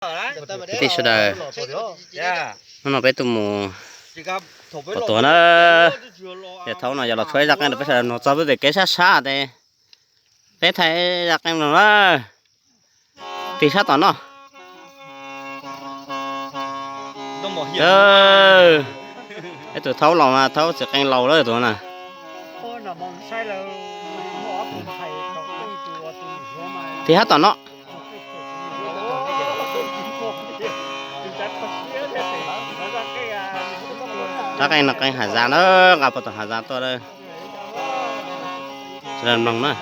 Kwv tij sawv daws, hnub no peb tuaj mus pom tuag na. Yog thaum no yog los tshuav ib zaj qeej rau peb sawv daws nug txog peb tej kev sab sab tes peb thaij zaj qeej no na. Tig sab tom no. Peb tus thaub laus mas thaub txiv qeej laus lawm tus na. Tig sab tom no. Rab qeej no qeej hav zas na, nqa puag tom hav zas tuaj lawm. Sawv daws mloog na.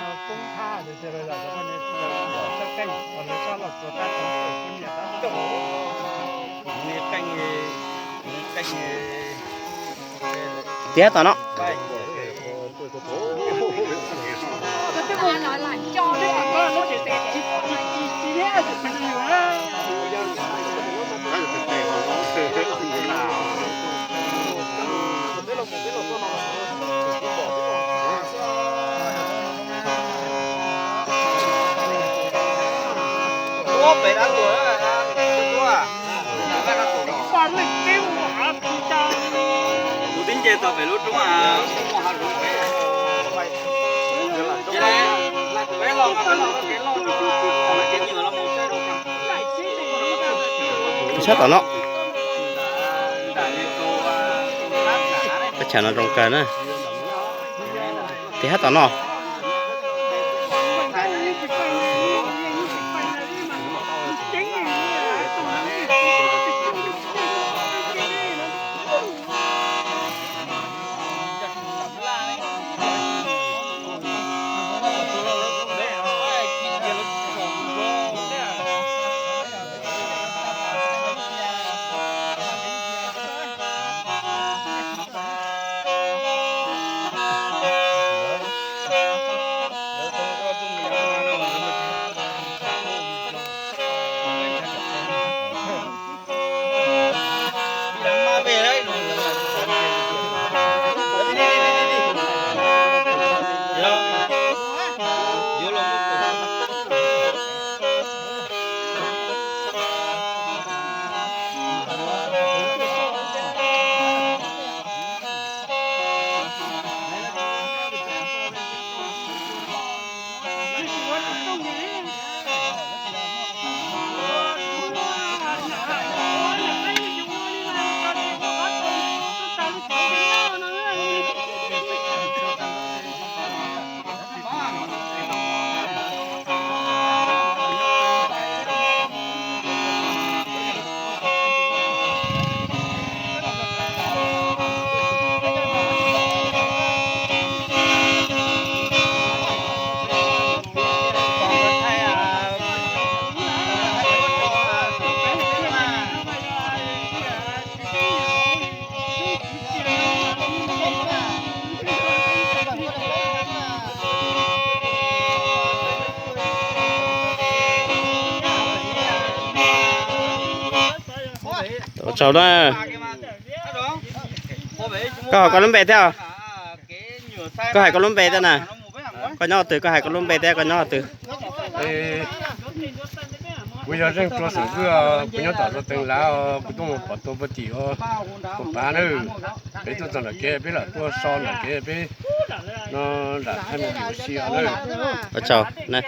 Tig sab tom no. Kuv twb nce tau pem lub roob. Sab tom no. Qhov chaw no zoo kawg na. Tig sab tom no. Ua tsaug na. Koj hais koj lub npe thiab. Koj hais koj lub npe thiab na. Koj nyob qhov twg, koj hais koj lub npe thiab koj nyob qhov twg. Kuv yog Zeej Tsua xeem Vwj, kuv nyob tom Zos Teev Lav, kuv tuaj mus pom tuag puag tim ua Pov Pav na. Peb tuaj txog nram kev, peb lam tuaj so nram kev, peb no nram thaj me ua si os na. Ua tsaug na.